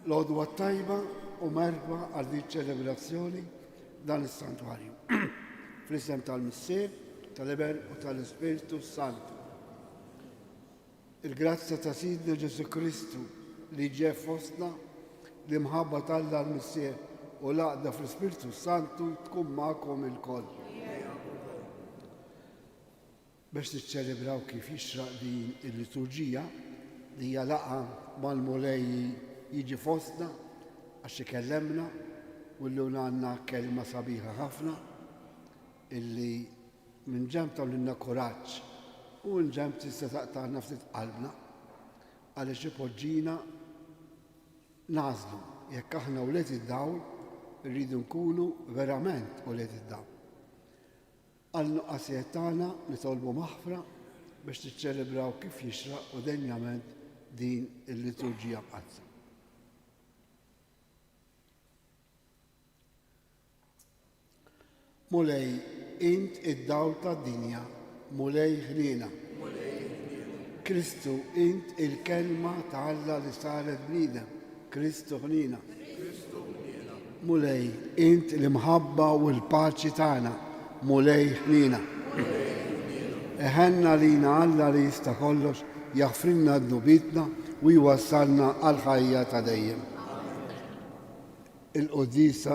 L-għodwa t-tajba u merħba għal din ċelebrazzjoni dan is-santwarju. Fl-isem tal-Missier, tal-Iben u tal-Ispirtu Santu. Il-grazzja ta' Sidna Ġesù Kristu li ġie fostna, l-imħabba t'Alla l-Missier u l-għaqda fl-Ispirtu Santu tkun magħkom ilkoll. Biex niċċelebraw kif jixraq din il-liturġija, li hija laqgħa mal-Mulej jiġi fostna għax ikellemna u llum għandna kelma sabiħa ħafna illi minn ġenb tagħmlilna kuraġġ u minn ġenb tista' taqtagħlna ftit qalbna għaliex ipoġġina nagħżlu jekk aħna wlied id-dawl irridu nkunu verament ulied id-dawl. Għal nuqqasijiet tagħna nitolbu maħfra biex niċċelebraw kif jixraq u denjament din il-liturġija mqaddsa. Mulej, int id-dawl tad-dinja, Mulej ħniena. Kristu, int il-kelma ta' Alla li saret bniedem, Kristu ħniena. Mulej, int l-imħabba u l-paċi tagħna, Mulej ħniena. Iħenn għalina Alla li jista' kollox, jaħfrilna dnubietna u jwassalna għall-ħajja ta' dejjem. Il-quddiesa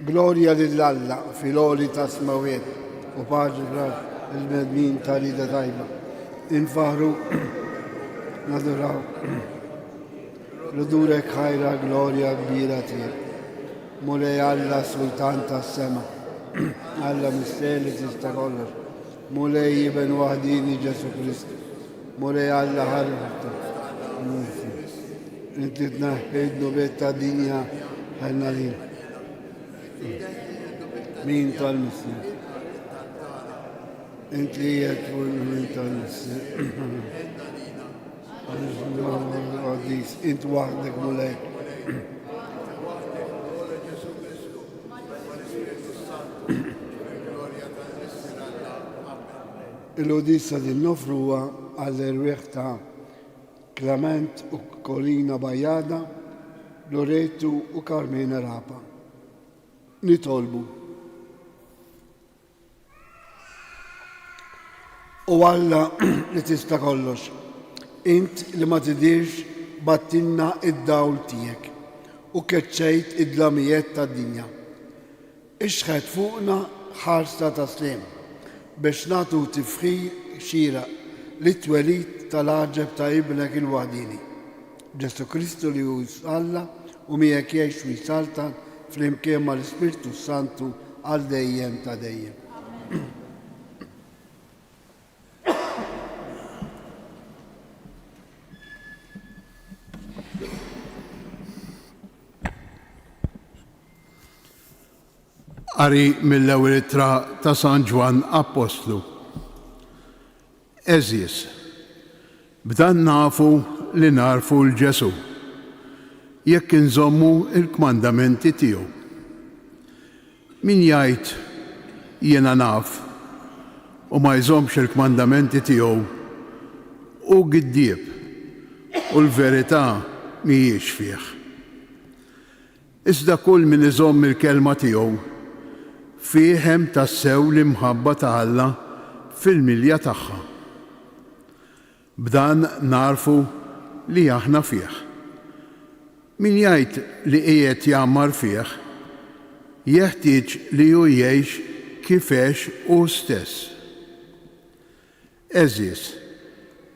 Glorja lil Alla fil-għoli tas-smewwiet u paċi fl-art lill-bnedmin ta' rieda tajba. Infaħħru, naduraw, Rudurek ħajra glorja kbira tiegħek. Mulej Alla Sultan tas-sema, Alla Missier li tista' kollox, Mulej Iben waħdini Ġesu Kristu, Mulej Alla ħarġta. Inti tneħħi d-dnubiet tad-dinja ħenna lil. Min tal-Missier. Int li qed min tal-Missier. Qaddis, int waħdek Mulej. Il-quddiesa din nofruha għall-erwieħ ta' Clement u Corina Bajada, Loretu u Carmena Rapa. Nitolbu. O Alla li tista' kollox, int li ma tidhirx bgħattilna d-dawl tiegħek u keċċejt id-dlamijiet tad-dinja. Ixħet fuqna ħarsa ta' sliem biex nagħtu tifħir xieraq lit-twelid tal-għaġeb ta' Ibnek il-waħdieni, Ġesù Kristu li hu Alla u miegħek jgħix u jsaltan flimkien mal-Ispirtu s-Santu għal dejjem ta' dejjem. Qari mill-ewwel ittra ta' San Ġwann Appostlu. Għeżież, b'dan nafu li nagħrfu 'l Ġesù, jekk inżommu l-kmandamenti tiegħu. Min jgħid, Jiena naf, u ma jżommx il-kmandamenti tiegħu, hu giddieb, u l-verità mhijiex fih. Iżda kull min iżomm il-kelma tiegħu, fih hemm tassew l-imħabba ta' Alla fil-milja tagħha. B'dan nagħrfu li aħna fih. Min jgħid li qiegħed jgħammar fih, jeħtieġ li hu jgħix kif għex hu stess. Għeżież,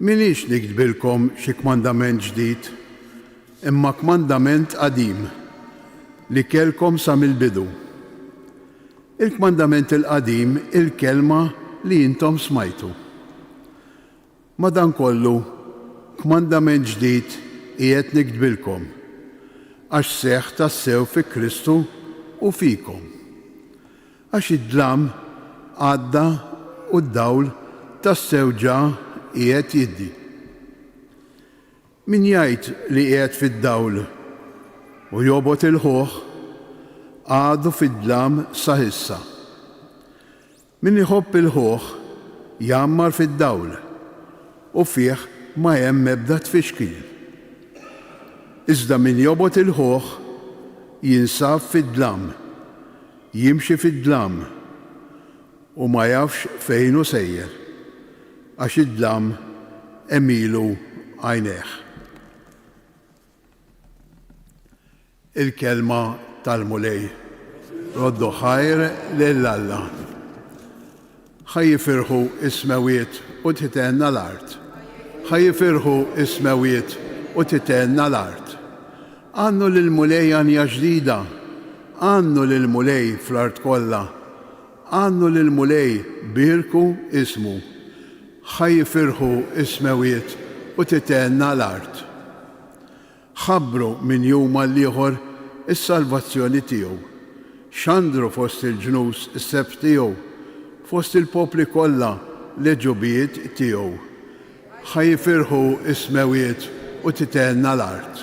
m'iniex niktbilkom xi kmandament ġdid, imma kmandament qadim li kellkom sa mill-bidu. Il-kmandament il-qadim hi l-kelma li intom smajtu. Madankollu, kmandament ġdid qiegħed niktbilkom, għax seħħ tassew fi Kristu u fikom. Għax id-dlam għadda u d-dawl tassew ġa qiegħed jiddi. Min jgħid li qiegħed fid-dawl u jobgħod 'il ħuh, għadu fid-dlam sa issa. Min iħobb 'il ħuh jgħammar fid-dawl, u fih ma hemm ebda tfixkil. Iżda min jobgħod 'il ħuh jinsab fid-dlam, jimxi fid-dlam, u ma jafx fejn hu sejjer, għax id-dlam għemilu għajnejh. Il-Kelma tal-Mulej. Roddu ħajr lil Alla. Ħa jifirħu s-smewwiet u tithenna l-art. Ħa jifirħu s-smewwiet u tithenna l-art. Għannu lill-Mulej għanja ġdida, għannu lill-Mulej fl-art kollha. Għannu lill-Mulej, bierku ismu. Ħa jifirħu s-smewwiet u tithenna l-art. Ħabbru minn jum għall-ieħor is-salvazzjoni tiegħu. Xandru fost il-ġnus is-sebħ tiegħu, fost il-popli kollha l-għeġubijiet tiegħu. Ħa jifirħu s-smewwiet u tithenna l-art.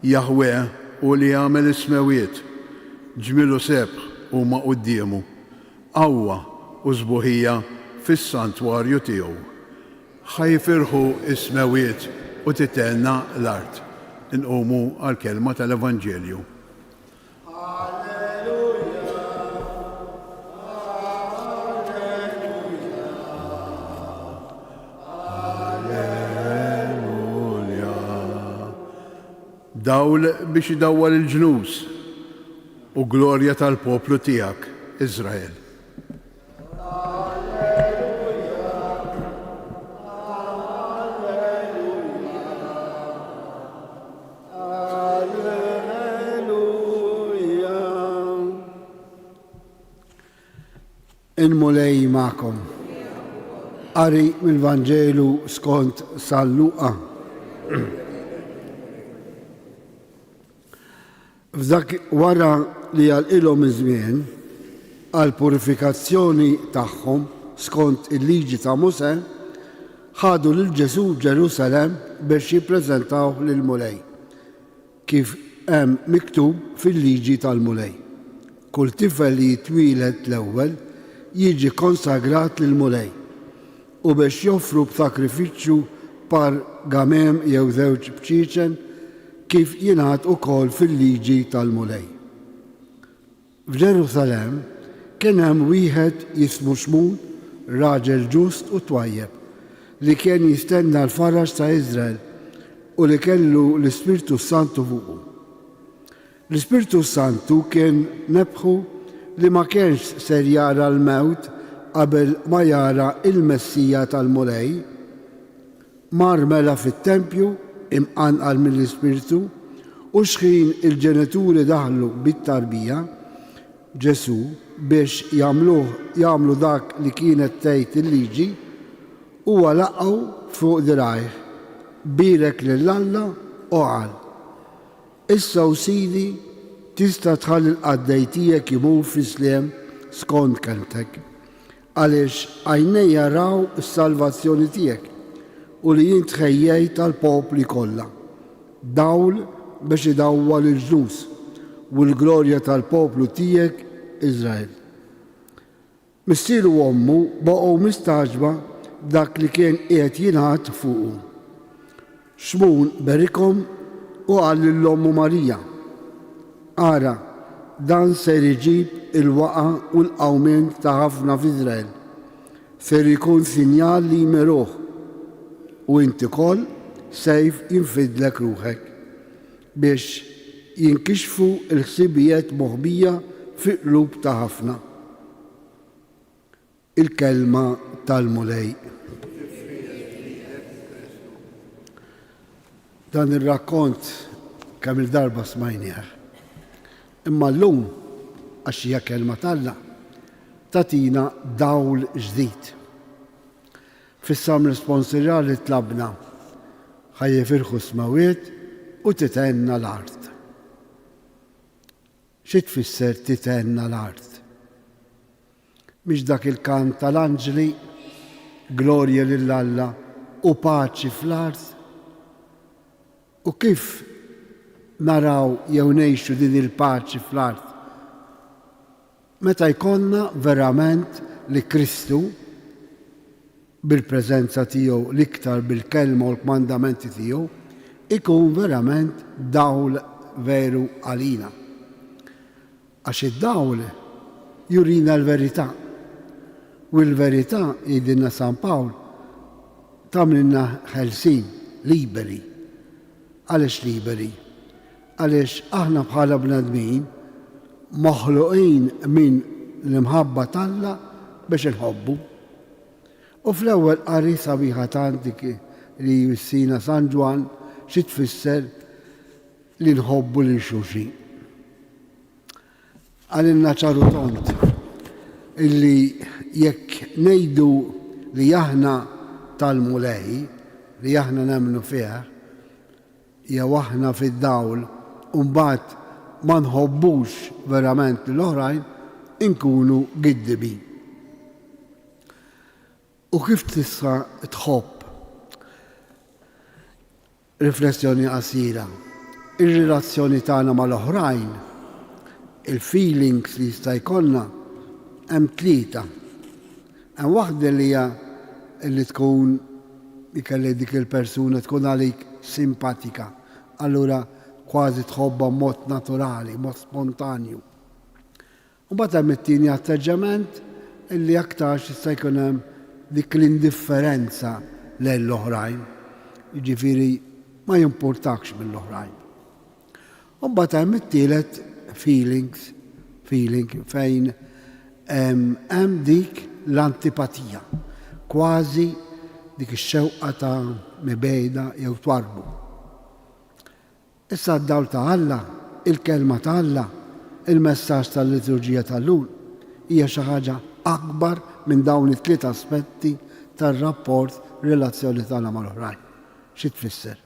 Jaħweh hu li għamel is-smewwiet, ġmiel u sebħ huma quddiemu, qawwa u sbuħija fis-santwarju tiegħu. Ħa jifirħu s-smewwiet u tithenna l-art. Inqumu għall-kelma tal-Evanġelju. Dawl biex idawwal il-ġnus u glorja tal-poplu tiegħek, Iżrael. Il-Mulej magħkom. Qari mill-Vanġelu skont San Luqa. F'dak wara li għalqilhom iż-żmien għall-purifikazzjoni tagħhom skont il-liġi ta' Mosè, ħadu lil Ġesù Ġerusalemm biex jippreżentawh lill-Mulej, kif hemm miktub fil-liġi tal-Mulej, Kull tifel li jitwieled l-ewwel jiġi konsagrat lill-Mulej, u biex joffru b'sagrifiċċju par gamem jew żewġ bċieċen, kif jingħad ukoll fil-liġi tal-Mulej. F'Ġerusalemm kien hemm wieħed jismu Xmun, raġel ġust u twajjeb, li kien jistenna l-faraġ ta' Iżrael u li kellu l-Ispirtu s-Santu fuqu. L-Ispirtu s-Santu kien nebbħu li ma kienx ser jara l-mewt qabel ma jara l-Messija tal-Mulej. Mar mela fit-tempju, imqanqal mill-Ispirtu, u xħin il-ġenituri daħlu bit-tarbija, Ġesù, biex jagħmluh jagħmlu dak li kienet tgħid il-Liġi, huwa laqgħu fuq dirgħajh, bierek lil Alla u qal, Issa, O Sidi, tista' tħalli l-qaddej tiegħek imur fis-sliem skont kelmtek. Għaliex għajnejja raw is-salvazzjoni tiegħek, u li int ħejjejt għall-popli kollha, dawl biex idawwal il-ġnus, u l-glorja tal-poplu tiegħek Iżrael. Missieru u ommu baqgħu mistagħġba b'dak li kien qiegħed jingħad fuqu. Xmun berikhom u qal lil ommu Marija, Ara, dan ser iġib il-waqgħa u l-qawmien ta' ħafna f'Iżrael, ser ikun sinjal li jmeruh, u int ukoll sejf jinfidlek ruħek, biex jinkixfu l-ħsibijiet moħbija fi qlub ta' ħafna. Il-Kelma tal-Mulej. Dan ir-rakkont kemm-il darba smajnieh. Imma llum, għax hija Kelma t'Alla, tagħtina dawl ġdid. Fis-Salm Responsirjali tlabna, Ħa jifirħu s-smewwiet u tithenna l-art. Xi tfisser tithenna l-art? Mhix dak il-kant tal-anġli, Glorja lil Alla u paċi fl-art? U kif naraw jew ngħixu din il-paċi fl-art? Meta jkollna verament li Kristu, bil-preżenza tiegħu l-iktar bil-kelma u l-kmandamenti tiegħu, Ikun verament dawl veru għalina. Għax id-dawl jurina l-verità. U l-verità, jgħidilna San Pawl, tagħmlilna ħelsin, liberi. Għaliex liberi? Għaliex aħna bħala bnedmin moħluqin minn l-imħabba t'Alla biex inħobbu. U fl-ewwel qari sabiħa tant dik li jwissina San Ġwann xi tfisser li nħobbu lil xulxin. Qalilna ċar u tond illi jekk ngħidu li aħna tal-Mulej, li aħna nemmnu fih, jew aħna fid-dawl u mbagħad ma nħobbux verament lill-oħrajn, inkunu giddibin. U kif tista' tħobb? Riflessjoni qasira. Ir-relazzjoni tagħna mal-oħrajn, il-feelings li jista' jkollna, hemm tlieta. Hemm waħda li hija li tkun ikellek dik il-persuna tkun għalik simpatika, allura kważi tħobbha b'mod naturali, mod spontanju. U mbagħad hemm it-tieni atteġġjament illi aktarx jista' jkun hemm dik l-indifferenza lejn l-oħrajn, jiġifieri ma jimpurtakx mill-oħrajn. U mbagħad hemm it-tielet feelings, feeling fejn hemm dik l-antipatija, kważi dik ix-xewqa ta' mibegħda jew twarrbu. Issa d-dawl ta' Alla, il-Kelma ta' Alla, il-messaġġ tal-liturġija tal-lum hija xi ħaġa akbar minn dawn it-tliet aspetti tar-rapport relazzjoni tagħna mal-oħrajn. Xi tfisser?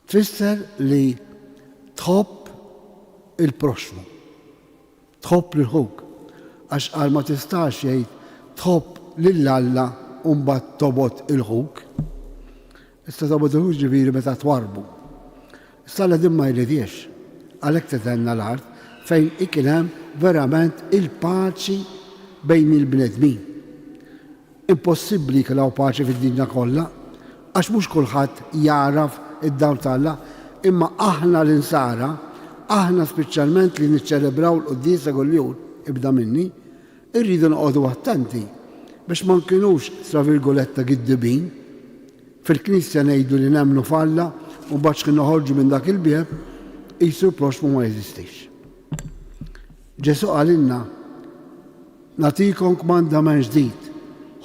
Tfisser li tħobb il-proxxmu. Tħobb lil ħuk. Għax qal ma tistax jgħid tħobb lil Alla u mbagħad tobgħod il ħuk. Issa tobgħod il ħuk ġifieri meta twarrbu. Issa Alla din ma jridhiex. Għalhekk tithenna l-art fejn ikien hemm verament il-paċi bejn il-bnedmin. Impossibbli jkun hawn paċi fid-dinja kollha, għax mhux kulħadd jagħraf id-dawl t'Alla, imma aħna l-Insara, aħna speċjalment li niċċelebraw l-quddiesa kuljum, ibda minni, irridu noqogħdu attenti biex ma nkinux tra virgoletta giddibin. Fil-Knisja ngħidu li nemmnu f'Alla u mbagħad x'ħin noħorġu minn dak il-bieb, qisu l-proxxmu ma jeżistix. Ġesù qalilna, Nagħtikom kmandament ġdid,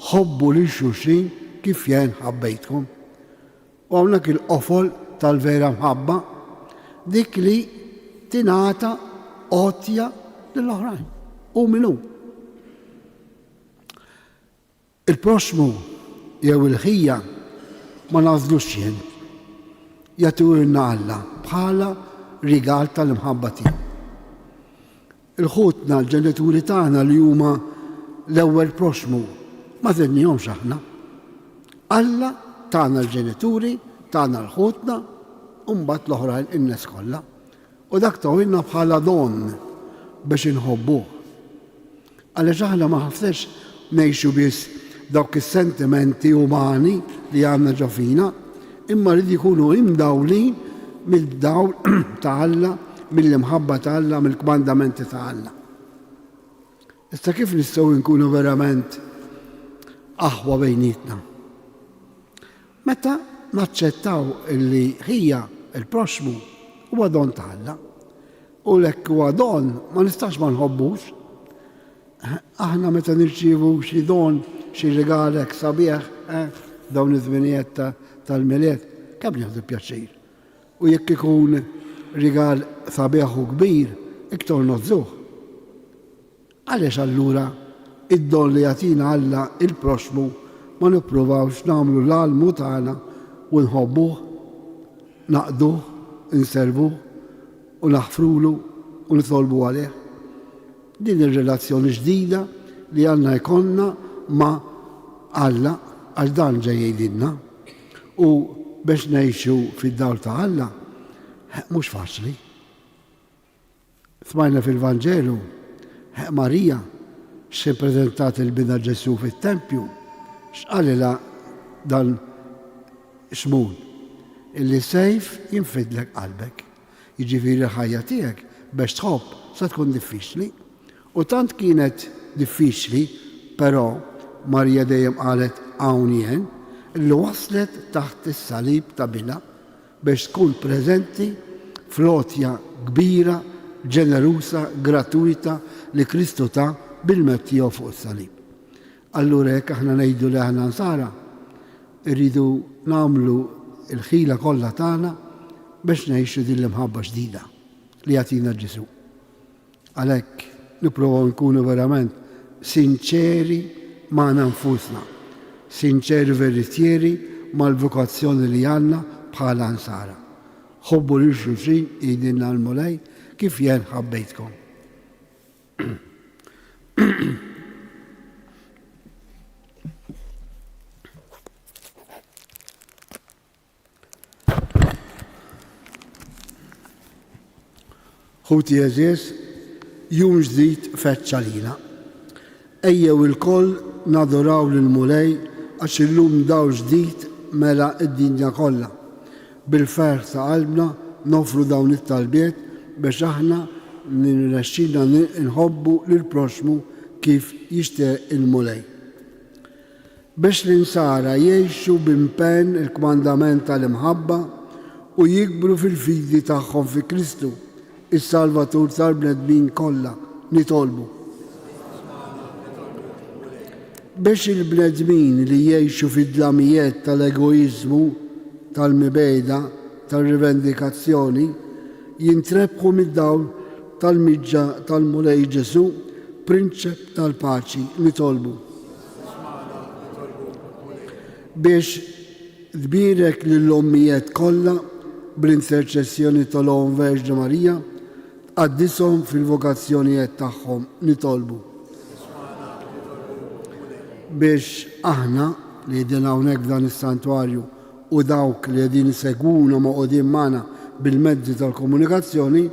ħobbu lil xulxin kif jien ħabbejtkom. U hawnhekk il-qofol tal-vera mħabba, dik li tingħata għotja lill-oħrajn. Hu min hu. Il-proxxmu jew il-ħija ma nagħżlux jien. Jagħtihulna Alla bħala rigal tal-imħabba tiegħu. Il-ħutna, l-ġenituri tagħna li huma l-ewwel proxxmu, ma żidnihomx aħna. Alla tana l-ġenituri, tana l-ħutna, u mbagħad l-oħrajn in-nies kollha. U dak tawilna bħala don biex inħobbuh. Għaliex aħna ma ħafnex ngħixu biss dawk is-sentimenti umani li għandna ġo fina, imma rridu jkunu imdawlin mid-dawl ta' Alla, mill-imħabba ta' Alla, mill-kmandamenti ta' Alla. Issa kif nistgħu nkunu verament aħwa bejnietna? Meta naċċettaw illi ħija il-proxxmu huwa don ta' Alla. U lek huwa don, ma nistax ma nħobbux. Aħna meta nirċievu xi don, xi rigal hekk sabiħ, eh, dawn iż-żminijiet tal-Milied, kemm nieħdu pjaċir. U jekk ikun rigal sabiħ u kbir, iktar ngħożżuh. Għaliex allura id-don li jagħtina Alla il-proxxmu ma nippruvawx nagħmlu l-almu tagħna u nħobbuh, naqduh, inservuh u naħfrulu u nitolbu għalih? Din ir-relazzjoni ġdida li għandna jkollna ma' Alla għax dan ġej jgħidilna. U biex ngħixu fid-dawl ta' Alla mhux faċli. Smajna fil-Vanġelu, Marija x'ħin preżentat il-binha Ġesù fit-tempju, x'qalilha dan Xmun? Illi sejf jinfidlek qalbek. Jiġifieri l-ħajja tiegħek bex tħobb sa tkun diffiċli. U tant kienet diffiċli, però Marija dejjem qalet hawn jien, illi waslet taħt is-salib ta' binha biex tkun preżenti fl-għotja kbira, ġeneruża, gratuwita li Kristu ta bil-mewt tiegħu fuq is-salib. Allura jekk aħna ngħidu li aħna Nsara, irridu nagħmlu l-ħila kollha tagħna biex ngħixu din l-imħabba ġdida li jagħtina Ġesù. Għalhekk nipprovaw nkunu verament sinċeri magħna nfusna, sinċeri veritieri mal-vokazzjoni li għandna bħala Nsara. Ħobbu lil xulxin jgħidilna l-Mulej kif jien ħabbejtkom. Ħuti għeżież, jum ġdid feġġ għalina. Ejjew ilkoll nadoraw lill-Mulej għax illum dawl ġdid mela d-dinja kollha. Bil-ferħ ta' qalbna noffru dawn it-talbiet biex aħna nirnexxilna nħobbu lill-proxxmu kif jixtieq il-Mulej. Biex l-Insara jgħixu b'impenn il-kmandament tal-imħabba u jikbru fil-fidi tagħhom fi Kristu, is-Salvatur tal-bnedmin kollha, nitolbu. Biex il-bnedmin li jgħixu fid-dlamijiet tal-egoiżmu, tal-mibegħda, tar-rivendikazzjoni, jintrebħu mid-dawl tal-miġja tal-Mulej Ġesù, Prinċep tal-paċi, nitolbu. Biex tbierek lill-ommijiet kollha bl-interċessjoni tal-Omm Verġni Marija, Tqaddishom fil-vokazzjonijet tagħhom, nitolbu. Biex aħna, li qegħdin hawnhekk f'dan is-santwarju u dawk li qegħdin isegwuna magħqudin magħna bil-mezzi tal-komunikazzjoni,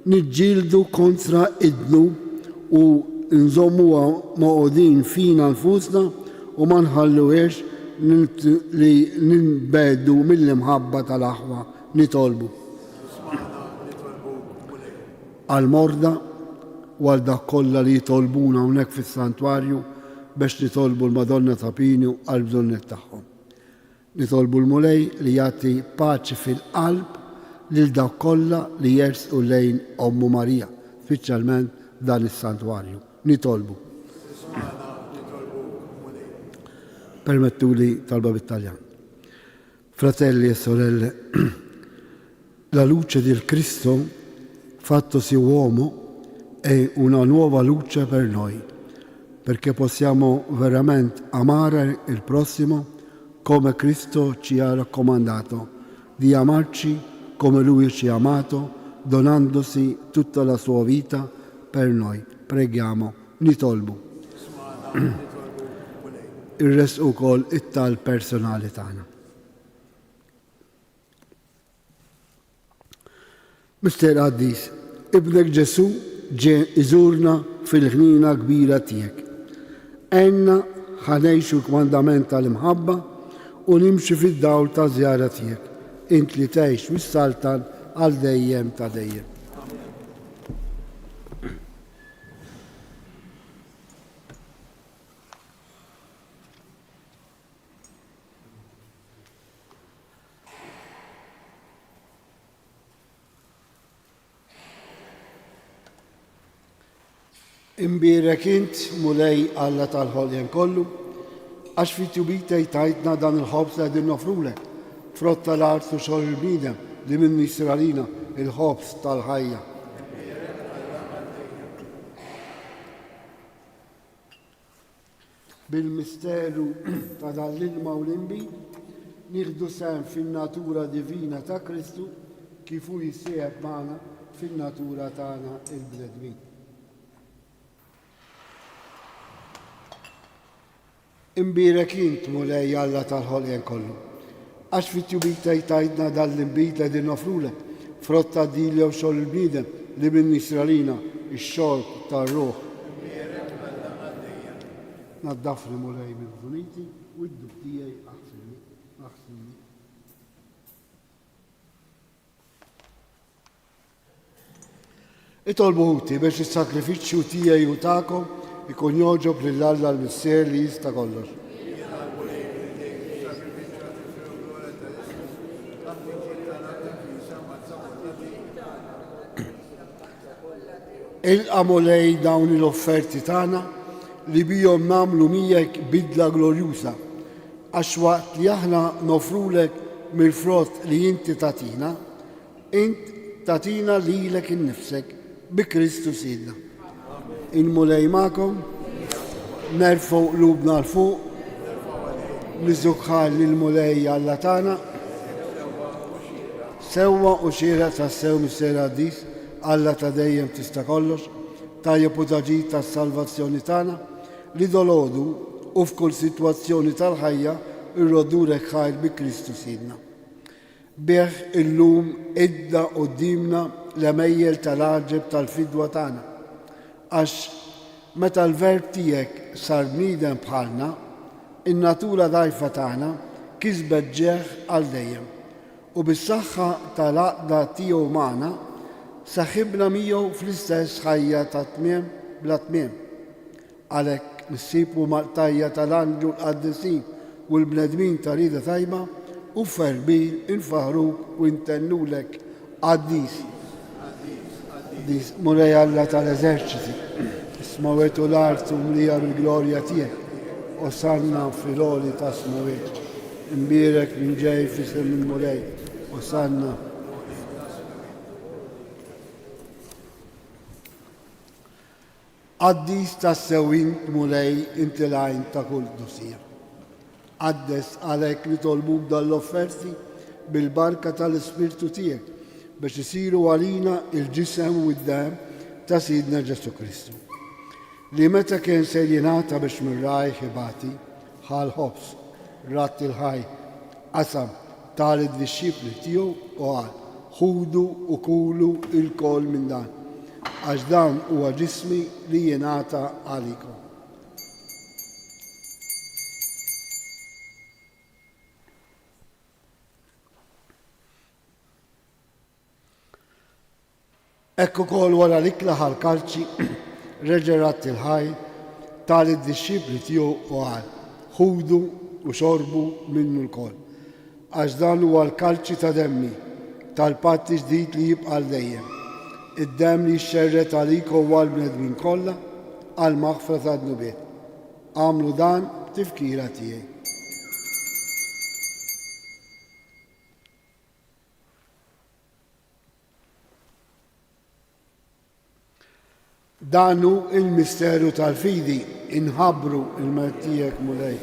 niġġieldu kontra d-dnub u nżommuha magħqudin fina nfusna u ma nħalluhiex li ninbegħdu mill-imħabba tal-aħwa, nitolbu. Ismagħna nitolbuk, Mulej. Għall-morda u għal dawk kollha li jitolbuna hawnhekk fis-santwarju biex nitolbu l-Madonna ta' Pinu għall-bżonniet tagħhom. Nitolbu l-Mulej li jagħti paċi fil-qalb lil dawk kollha li jersqu lejn Ommu Marija, speċjalment f'dan is-santwarju. Nitolbu. Ismagħna nitolbuk, Mulej. Permettuli talba bit-Taljan. Fratelli e sorelle, la luce del Cristo fattosi uomo è una nuova luce per noi, perché possiamo veramente amare il prossimo come Cristo ci ha raccomandato, di amarci come Lui ci ha amato, donandosi tutta la sua vita per noi. Preghiamo, nitolbu. Irressqu wkoll it-talb personali tagħna. Mister Qaddis, ibnek Ġesù ġie iżurna fil-ħniena kbira tiegħek. Għenna ħa ngħixu l-kmandament tal-imħabba u nimxu fid-dawl taż-żjara tiegħek, int li tgħix u ssaltan għal dejjem ta' dejjem. Imbierek int, Mulej Alla tal-ħolqien kollu, għax fi tjubitej tajtna dan il-ħobż li qegħdin nofrulek, frott tal-art u xogħol il-bniedem li minnu jsir għalina il-ħobż tal-ħajja. Bil-misteru ta' dan l-ilma u l-inbid, nieħdu sehem fin-natura divina ta' Kristu kif hu jissieħeb magħna fin-natura tagħna l-bnedmin. Imbierek int, Mulej Alla tal-ħolqien kollu, għax fi tjubitej tajtna dan l-inbid li qegħdin noffrulek, frott tad-dil jew xogħol il-bniedem li minnu jsir għalina x-xorb tar-ruħ. Imbierek Alla għal dejjem. Naddafni, Mulej, minn dnubiti, u d-dnub tiegħi aħfirli, aħfirli. Itolbu ħuti biex is-sagrifiċċju tiegħi u tagħkom ikun jogħġob lil Alla l-Missier li jista' kollox. Jiena l-Mulej f'idejk is-sagrifiċċju għat-tifħir u glorja ta' ismu, għall-ġid tagħna tal-Knisja Mqaddsa kollha tiegħek. Ilqa' Mulej dawn il-offerti tagħna li bihom nagħmlu miegħek bidla glorjuża, għax waqt li aħna noffrulek mill-frott li inti tagħtina, Int tagħtina lilek innifsek bi Kristu Sidna. Il-Mulej magħkom, nerfgħu qlubna 'l fuq, niżżuk ħajr lill-Mulej Alla tagħna. Sewwa u xieraq tassew Missier Qaddis, Alla ta' dejjem tista' kollox, tajjeb u ta' ġid tas-salvazzjoni tagħna, li dolgħodu u f'kull sitwazzjoni tal-ħajja rroddulek ħajr bi Kristu Sidna. Bih illum idda quddiemna l-għemejjel tal-għaġeb tal-fidwa tagħna. Għax meta l-Verb tiegħek sar bniedem bħalna, in-natura dgħajfa tagħna kisbet ġieħ għal dejjem, u bis-saħħa ta' l-għaqda tiegħu magħna, seħibna miegħu fl-istess ħajja ta' tmiem bla tmiem. Għalhekk nissibu mal-qtajja' tal-anġlu l-qaddisin u l-bnedmin ta' rieda tajba, u b'ferħ kbir infaħħruk u ntennulek, Qaddis, Qaddis, Mulej Alla tal-eżerċiti, is-smewwiet u l-art mlija bil-glorja tiegħek. Osanna fil-għoli tas-smewwiet. Imbierek min ġej f'isem il-Mulej. Osanna. Qaddis tassew int, Mulej, inti l-għajn ta' kull qdusija. Qaddes għalhekk nitolbuk dan l-offerti bil-barka tal-Ispirtu tiegħek biex isiru għalina l-ġisem u d-demm ta' Sidna Ġesù Kristu, li meta kien ser jingħata biex minn rajh ibati, ħa l-ħobż, radd il-ħajr, qasam, ta lid-dixxipli tiegħu u qal, Ħudu u kulu lkoll minn dan, għax dan huwa ġismi li jingħata għalikom. Hekk ukoll wara l-ikla ħa l-kalċi, reġa' radd il-ħajr, ta lid-dixxipli tiegħu u qal, Ħudu u xorbu minnu lkoll, għax dan huwa l-kalċi ta' demmi, tal-patt il-ġdid li jibqa' għal dejjem, id-demm li jixxerred għalikom u għall-bnedmin kollha għall-maħfra tad-dnubiet. Agħmlu dan b'tifkira tiegħi. Dan hu l-misteru tal-fidi, inħabbru l-mewt tiegħek, Mulej.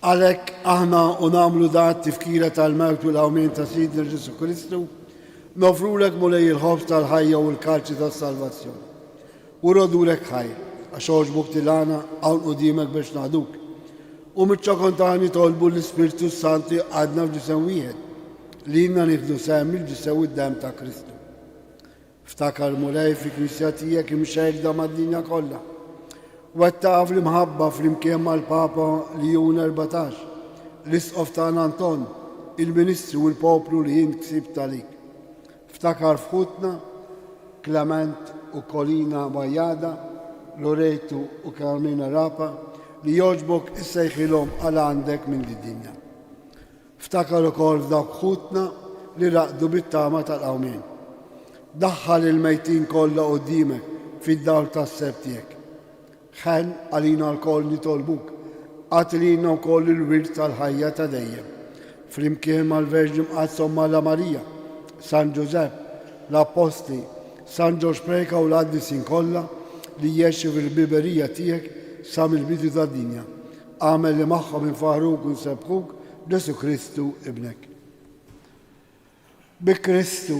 Għalhekk aħna u nagħmlu dan tifkira tal-mewt u l-qawmien ta' Sidna Ġesù Kristu, nofrulek Mulej il-ħobż tal-ħajja u l-kalċi tas-salvazzjoni. U rrodulek ħajr, għax għoġbok tilgħana hawn quddiemek biex naqduk. U miċ-ċokon tagħna nitolbu l-Ispirtu s-Santu jqgħadna f'ġisem wieħed, li ilna nieħdu sehem mill-ġisem u d-demm ta' Kristu. Ftakar, Mulej, fil-Knisja tiegħek imxerrda mad-dinja kollha. Wettaqha fl-imħabba flimkien mal-Papa Ljun 14, l-Isqof tagħna Anton, il-ministri u l-poplu li int ksibt għalik. Ftakar f'ħutna, Clement u Colina Bajada, Loretu u Carmina Rapa, li jogħġbok issejħilhom għal għandek minn did-dinja. Ftakar ukoll f'dawk ħutna li raqdu bit-tama tal-qawmien. Daħħal il-mejtin kollha quddiemek fid-dawl tas-sebħ tiegħek. Ħenn għalina lkoll nitolbuk, agħti lilna wkoll il-wirt tal-ħajja ta' dejjem. Flimkien mal-Verġni Mqaddsa Omm Alla Marija, San Ġużepp, l-Appostli, San Ġorġ Preca u l-qaddisin kollha li jgħexu fil-ħbiberija tiegħek sa mill-bidu tad-dinja. Agħmel li magħhom infaħħruk u nsebbħuk b'Ġesù Kristu Ibnek. Bi Kristu,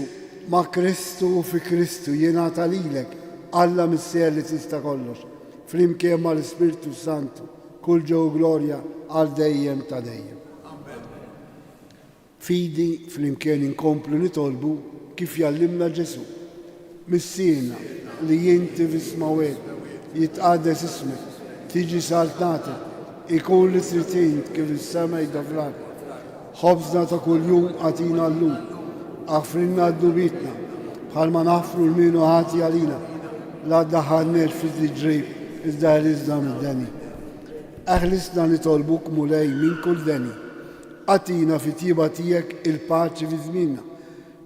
ma' Kristu u fi Kristu jingħata lilek, Alla Missier li tista' kollox, flimkien mal-Ispirtu s-Santu, kull ġew u glorja għal dejjem ta' dejjem. Fidi flimkien inkomplu nitolbu kif jgħallimna Ġesù. Missierna, li inti fis-smawwiet, jitqaddes ismek, tiġi saltnatek, ikun li trid int kif is-sema jda fl-art. Ħobżna ta' kuljum agħtina llum. Aħfrilna dnubietna, bħalma naħfru 'l min hu ħati għalina. La ddaħħalniex fi tiġrib, iżda ħlisna mid-deni. Eħlisna nitolbuk, Mulej, minn kull deni. Agħtina fit-tjieba tiegħek il-paċi fi żmienna,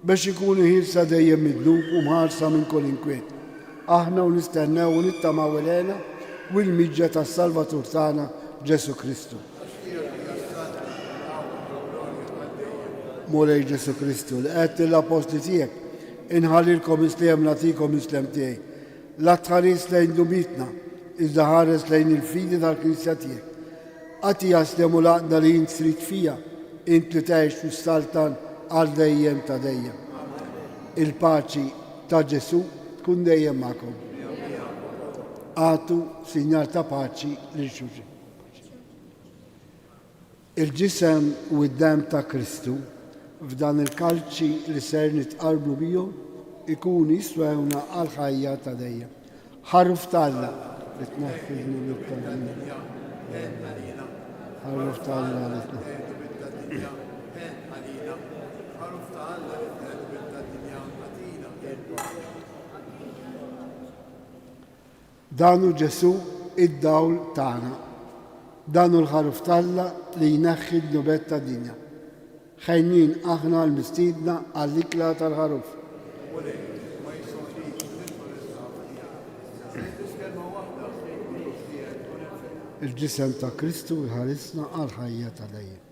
biex inkunu ħielsa dejjem mid-dnub u mħarsa minn kull inkwiet. Aħna u nistennew u nittamaw il-hena u l-miġja tas-Salvatur tagħna, Ġesù Kristu. Mulej Ġesù Kristu, li għedt lill-appostli tiegħek, Inħallilkom is-sliem nagħtikom is-sliem tiegħi. La tħares lejn dnubietna, iżda ħares lejn il-fidi tal-Knisja tiegħek. Agħtiha s-sliem u l-għaqda li int trid fiha, int li tgħix u ssaltan għal dejjem ta' dejjem. Il-paċi ta' Ġesù tkun dejjem magħkom. Agħtu sinjal ta' paċi lil xulxin. Il-ġisem u d-demm ta' Kristu f'dan il-kalċi li ser nitqarbnu bihom ikunu jiswewna għall-ħajja ta' dejjem. Ħaruf t'Alla li tneħħi d-dnubiet tad-dinja. Ħaruf t'Alla li tneħħi. Dan hu Ġesù, id-dawl tagħna. Dan hu l-Ħaruf t'Alla li jneħħi d-dnubiet tad-dinja. Ħenjin aħna l-mistiedna għall-ikla tal-Ħaruf. Mulej, ma jistgħux nidħol is-sala tiegħek. Biss kelma waħda u r-ruħ tiegħi tkun infejqet. Il-ġisem ta' Kristu jħarisna għall-ħajja ta' dejjem.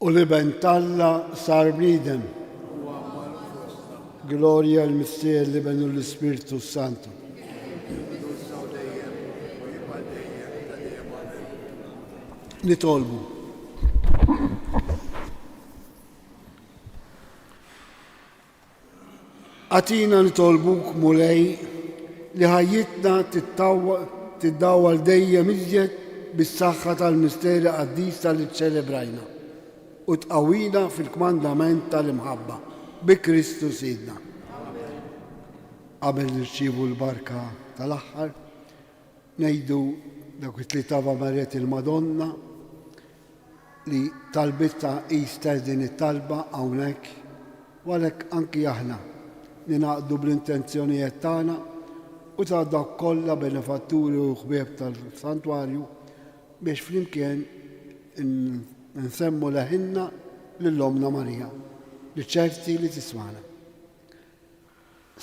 U l-Iben t'Alla sar bniedem. Glorja l-Missier, l-Iben u l-Ispirtu Santu. Nitolbu. Agħtina nitolbuk, Mulej, li ħajjitna tiddawwal dejjem iżjed bis-saħħa tal-misteri qaddisa li ċċelebrajna, u tqawwina fil-kmandament tal-imħabba, bi Kristu Sidna. Qabel nirċievu l-barka tal-aħħar, ngħidu dawk it-tliet Ave Mariet il-Madonna li talbitha hi stess din it-talba hawnhekk u għalhekk anki aħna ningħaqdu bl-intenzjonijet tagħna u ta' dawk kollha benefatturi u ħbieb tal-Santwarju biex flimkien nsemmu leħinna lil Ommna Marija li ċerti li tismagħna.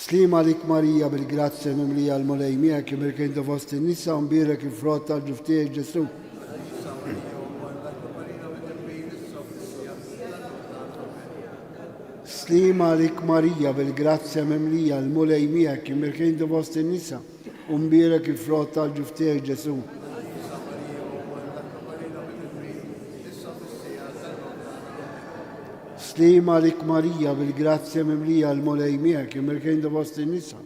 Sliem għalik Marija bil-grazzja mimlija l-Mulej miegħek imbierka inti fost in-nisa u mbierek il-frott tal-ġuf tiegħek Ġesù. Qaddisa Marija Omm Alla itlob għalina midinbin issa u fis-siegħa tal-mewt tagħna. Amen. Sliem għalik Marija bil-grazzja mimlija l-Mulej miegħek imbierka inti fost in-nisa u mbierek il-frott tal-ġuf tiegħek Ġesù. Qaddisa Marija Omm Alla itlob għalina midinbin issa u fis-siegħa tal-mewt tagħna. Amen. Sliem għalik Marija bil-grazzja mimlija l-Mulej miegħek, imbierka inti fost in-nisa,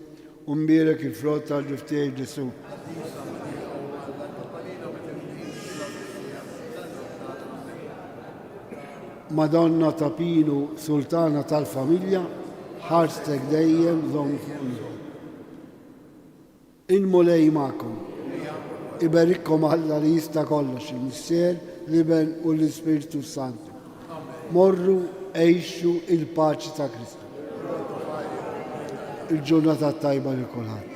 u mbierek il-frott tal-ġuf tiegħek Ġesù. Qaddisa Marija Omm Alla, itlob għalina midinbin issa u fis-siegħa tal-mewt tagħna. Amen. Madonna ta' Pinu, Sultana tal-familja, ħarstek dejjem żomm fuqna. Il-Mulej magħkom. Iberikkom Alla li jista' kollox, il-Missier, l-Iben u l-Ispirtu s-Santu. Morru għixu il-paċi ta' Kristu. Il-ġurnata t-tajba lil kulħadd.